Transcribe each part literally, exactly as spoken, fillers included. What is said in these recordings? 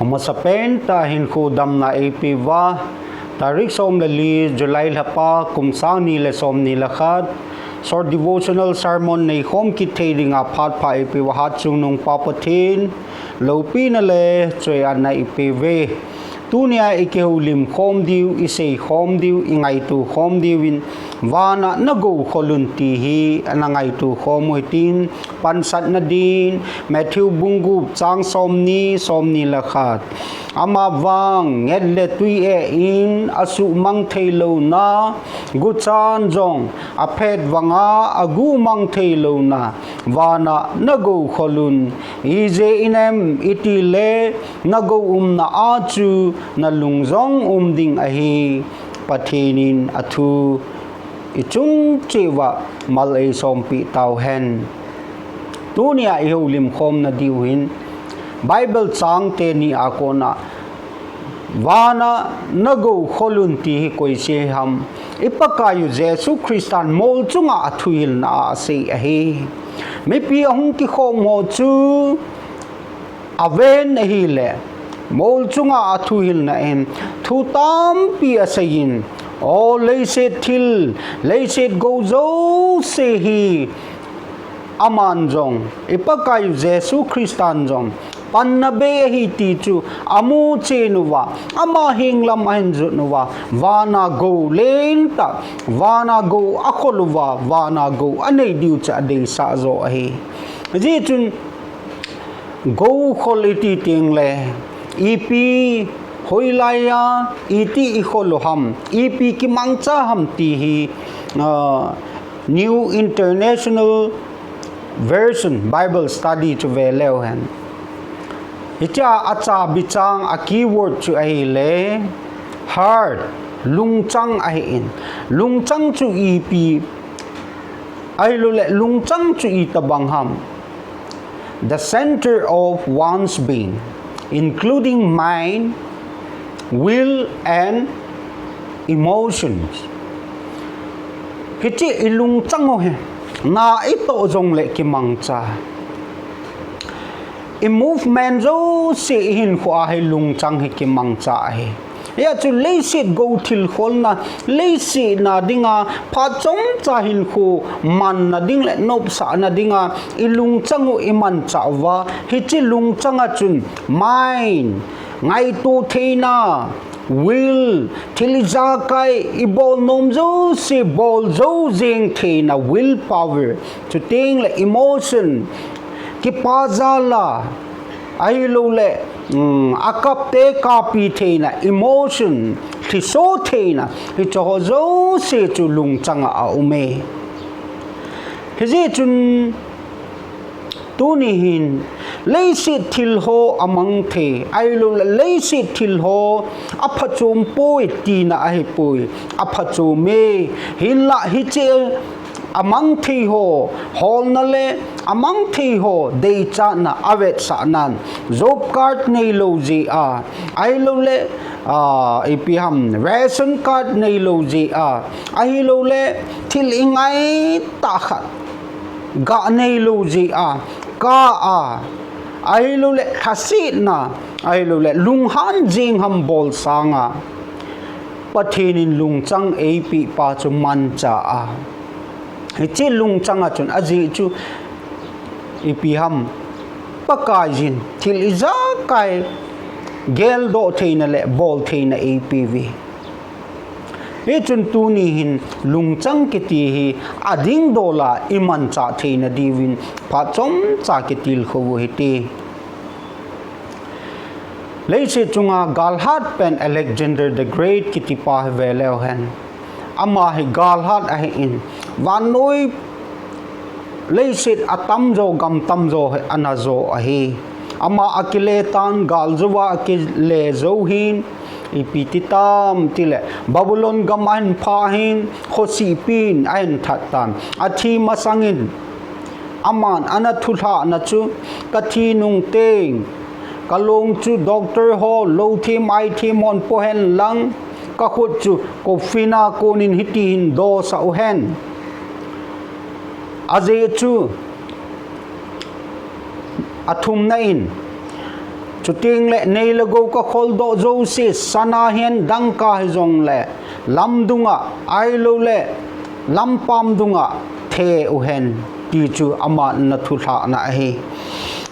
Amasapen tah hinkho damna eipeuva, tarik som le li July lhapa kum sang ni le som ni le khat, short devotional sermon neikhom kit thei dinga phat pha eipeuva Hatchungnungpa Pathen loupina le choi-atna eipeuve. Tunia ikihoulim khom diu, isei khom diu, ingaito khom diuvin, vana nagou kholun ti hi ana ngaito khom u hitin, pansatna din Matthew bung gup chang som ni, som ni le khat. Amavang nget le tui-e in asuhmang theilouna, guchan jong aphet vanga agumang theilouna, vana nagou kholun. Ijeh inem itile nagou umna a chu nalung jong um ding ahi. Pathen in athu ichung cheh uva mal eisompi tauhen. Tunia ihoulim khomna diu hin Bible chang teni a kona, vana nagou kholun ti hi koise ham? I Pakaiyu Jesu Christan mol chunga athuhilna a asei ahi. Mipi ahung kikhom ho chu aven ahile, mol chunga athuhilna in thu tampi aseiyin, o leiset thil, leiset gou jouse hi aman jong, i Pakaiyu Jesu Christan jong panna bei ahi ti chu amu chen uva, ama henglam ahin jot uva, vana gou lentah, vana gou akhol uva, vana gou anei diu chu adeisah jo ahi. Hijeh chun gou khol iti tengle, ipi hoilaiya iti ikhol u ham, ipi kimangcha ham ti hi, New International Version Bible Study chu veleu hen. Hichea achabi chang a keyword chu ahile heart, lungchang ahin. Lungchang chu ipi, ahiloule lungchang chu itobang ham? The center of one's being, including mind, will and emotions. Hiche ilungchang u hi na itoh jongle kimangcha. I movement jouse, ihinkhoa hi lungchang hi kimangcha ahi. Hia chu leiset gou thil kholna, leiset na dinga phat chomcha hinkho manna ding le nopsahna dinga ilungchang u imanchah uva, hiche lungchanga chun mind, ngaito theina, will, thil ijakai, ibol nom jouse bol jou jeng theina, will power, chutengle emotion, kipa jala, ahiloule akapte kapi theina, emotion, lhiso theina, hicheho jouse chu lungchanga aume. Hijeh chun tuni hin leiset thilho amang thei, ahiloule leiset thilho aphachom poi tina ahipoi, aphachome. Hinla hiche amang theiho holna le amang theiho deichatna avetsahnan, job card neilou jeh a, ahiloule ipi ham, ration card neilou jeh a, ahiloule thil ingaitah khat ga neilou jeh a, ka a, ahiloule lhasetna, ahiloule lunghan jeng ham bol sanga, Pathen in lungchang eipeh pa chu manchah a, hiche lungchanga chun ajeh chu ipi ham, Pakaiyin thil ijakai geldoh theina le bol theina eipeuve. Hichun tuni hin lungchang kiti hi adingdola imanchah theina diuvin phat chomcha kitilkhou u hite. Leiset chunga galhat pen Alexander the Great kitipa hi veleu hen. Ama hi galhat ahin, vannoi leiset atamjo, gam tamjo hi ana jo ahi. Ama akile tan, galjouva akile jou hin, ipi ti tam tile Babylon gam ahin phah hin, khosihpin ahin that tan. Athi masangin aman ana thulhahna chu, kathi nung teng kalong chu doctor ho, lothem aithem hon pohen lang, kakhut chu coffin a konin hitihin dosah uhen. Ajeh chu athumna in, Chuteng le nei le gou ka kholdoh jouse, sana hihen dangka hijongle, lamdunga, ahilou le, lampam dunga, the uhen, ti chu aman ana thulhahna ahi.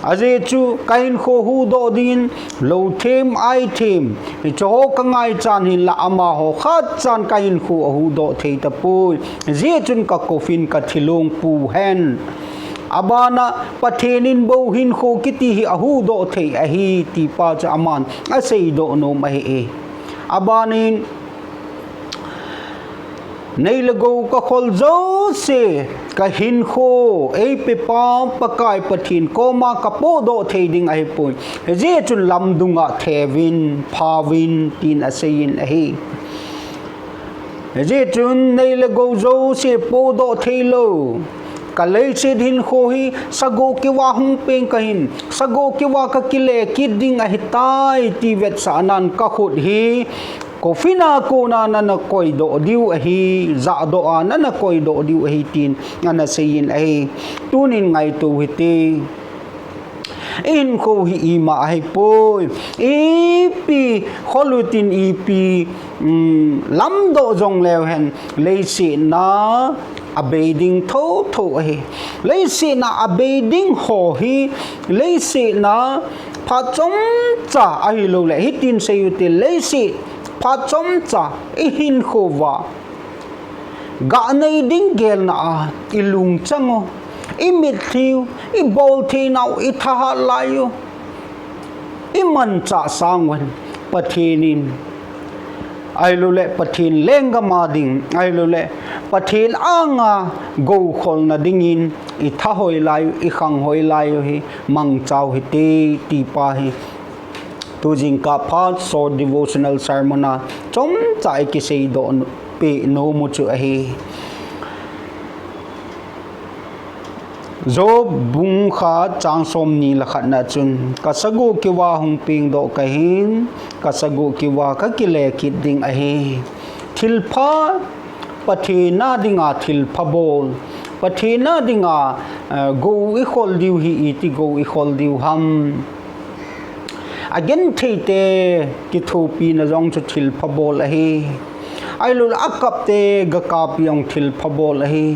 Ajeh chu ka hinkho huhdoh dingin, lou them, ai them, hiche ho ka ngaichan hinla amaho khatchan ka hinkho ahuhdoh thei tapoi. Hijeh chun ka coffin ka thilong pu hen. Abana Pathen in bou hinkho kiti hi ahuhdoh thei ahi, ti pa chu aman aseidoh nom ahi e. Abanin, nei le gou ka khol jouse, ka hinkho, eipepa, Pakai Pathen koma ka pohdoh thei ding ahipoi. Hijeh chun lamdunga theuvin, phauvin, tin aseiyin ahi. Hijeh chun nei le gou jouse pohdoh theilou. Ka leiset hinkho hi sagoh keuva hung peng kahin, sagoh keuva ka kile kit ding ahitai ti vetsahnan ka khut hi coffin a kona nana koidoh diu ahi, jahdoh a nana koidoh diu ahi tin ana seiyin ahi. Tunin ngaito hite. I hinkho hi ima ahipoi. Ipi khol utin ipi, um, lamdoh jongleu hen, leiset na abei ding thotho ahi. Leiset na abei ding ho hi, leiset na phat chomcha ahilou le, hitin sei ute, leiset phat chomcha i hinkho uva, gah nei ding gelna a i lungchang u, i mitlhi u, i boltheinau, i thahat lai u, i manchah sang uhen, Pathen in, ahilou le Pathen lenggam a ding, ahilou le Pathen anga gou kholna dingin i thahoi lai u, i khanghoi lai u hi mangcha u hite, ti pa hi tu jingkah phat short devotional sermon a chomcha i kiseidoh peh nom u chu ahi. Job bung khat chang somni le khatna chun, ka sagoh keuva hung pengdoh kahin, ka sagoh keuva ka kile kit ding ahi. Thilpha, Pathen a dinga thilpha bol, Pathen a dinga, eh, gou i khol diu hi iti gou i khol diu ham. Agentheite kithopina jong chu thilpha bol ahi. Ahilou le akapte gakap jong thilpha bol ahi.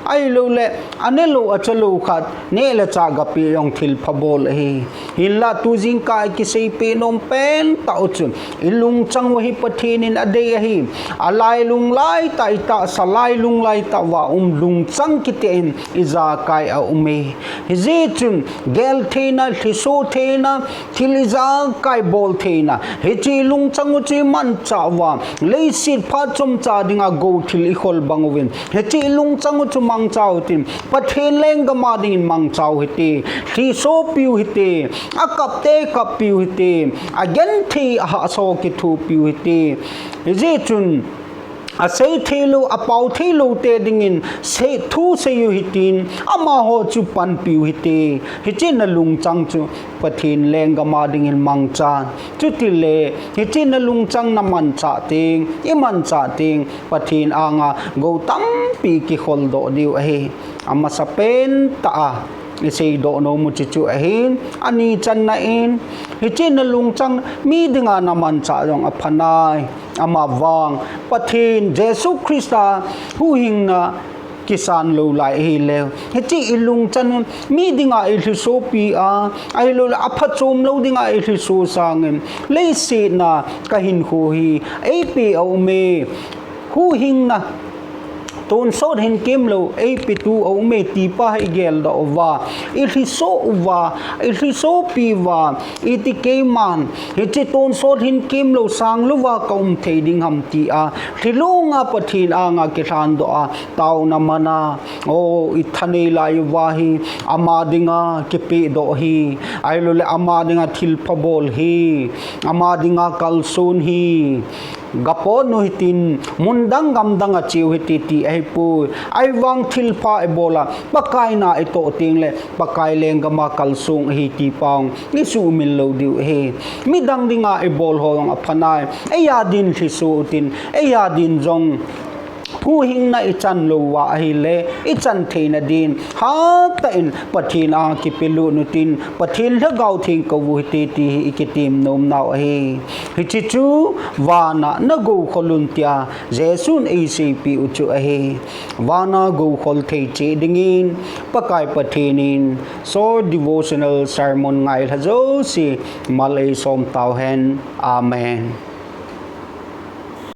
Ahilou le anelou achalou khat neh le chah gapeh jong thilpha bol ahi. Hinla tu jingkah i kisei peh nom pentah u chu, i lungchang u hi Pathen in adei ahi. Alailung laitah, i tahsa lailung laitah uva um lungchang kiti in ijakai aume. Hijeh chun, geltheina, lhiso theina, thil ijakai bol theina, hiche lungchang u chu i manchah uva, leiset phat chomcha dinga gou thil i khol bang uvin, hiche lungchang u chu mangcha utin, Pathen lenggam a dingin mangcha u hite, lhisopiu hite, akapte kappiu hite, agenthei ahahsa kithopiu hite. Hijeh chun, asei theilou, apao theilou te dingin sei, thu sei u hitin, amaho chu panpiu hite. Hiche na lungchang chu Pathen lenggam a dingin mangchan. Chutile, hiche na lungchang na manchah teng, i manchah teng, Pathen anga gou tampi kikholdoh diu ahi. Amasapen tah a i seidoh nom u chu chu ahin, ani channa in, hiche na lungchang mi dinga na manchah jong aphanai. Amavang, Pathen Jesu Christa huhhingna kisan lou lai ahileh, hiche i lungchang u mi dinga i lhisopi a, ahilouleh aphachom lou dinga i lhiso sangin, leiset a ka hinkho hi eipe aume, huhhingna tonsot hinkemlou eipetu aume ti pa hi geldoh uva, i lhiso uva, i lhisopi uva, iti keiman hiche tonsot hinkemlou sanglouva ka um thei ding ham tia, lhilunga Pathen anga kilhandoh a, taona mana, o, i thanei lai uva hi, ama dinga kipehdoh hi, ahilouleh ama dinga thilpha bol hi, ama dinga kalson hi, gapot nu hitin, mundang gamdang a cheu hite ti ahipoi. Ahivang thilpha i bol a, Pakai na i toh tengleh, Pakai lenggam a kalsong ahi ti pa jong i sumil lou diu ahi. Midang dinga i bol ho jong aphanai. Eia din lhiso utin, eia din jong Huhhingna ichan lou uva ahile, ichan theina din hatah in Pathen a kipelut utin, Pathen Lhagao Theng kou u hite ti hi ikitem nom nau ahi. Hiche chu vana nagoukhol un tia Jesun eiseipeh u chu ahi. Vana goukhol thei cheh dingin Pakai Pathen in short devotional sermon ngailha jouse mal eisom tauhen. Amen.